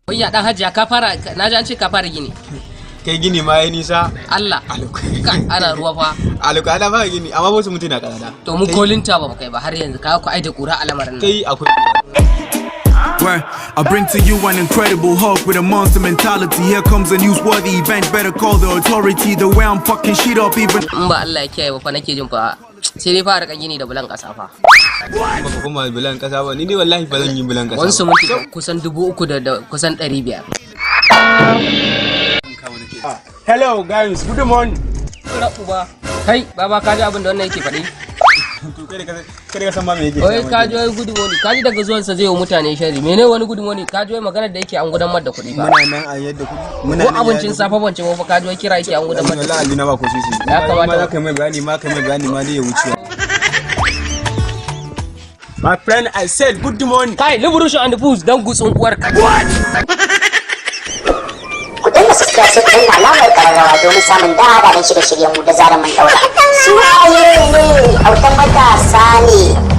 Wai ya dan Hajiya, ka fara? Na ji an ce ka fara gini. Kai, gini ma yayi nisa. Allah? Aluka. Ka ana ruwa fa. Aluka, ana fara gini, amma wasu mutum na karada. To, mu ko linta ba mu kai ba har yanzu. Ka ku ai da kura a lamarin nan. Kai, akwai Where I bring to you an incredible Hulk with a monster mentality. Here comes a newsworthy event, better call the authority. The way I'm fucking shit up, even In ba Allah ya kiyaye ba fa, nake jin fa sai dai fara gini da bulan kasa fa. Baka kuma bulan kasa ba, ni dai wallahi ba zan yi bulan kasa Wani ba. Siminti kusan 3000 da kusan 500. Hello guys, good morning. Kura uba. Kai baba, ka ji abin da wannan yake faɗi? To, kai da ka san ma me yake. Wai ka ji wai good morning. Ka ji daga zuwansa zai yi wa mutane shari. Mene wani good morning? Ka ji wai maganar da yake an gudanar da kuɗi ba? Muna nan a yadda kuɗi, muna Ko nan. Abincin safe ban ci ba fa, ka ji wai kira yake an gudanar da Wallahi na ba ko sisi. Ya kamata- Ma za ka mai bayani, ma ka mai bayani ma dai ya wuce. My friend, I said good morning. Kai, liberation and fools dan gutsun uwar ka. Ku danna subscribe, sai ku danna alamar kararrawa domin samun daɗaɗɗen shirye-shiryenmu da zarar mun ɗaura. Su waye ne Autan Matasa ne.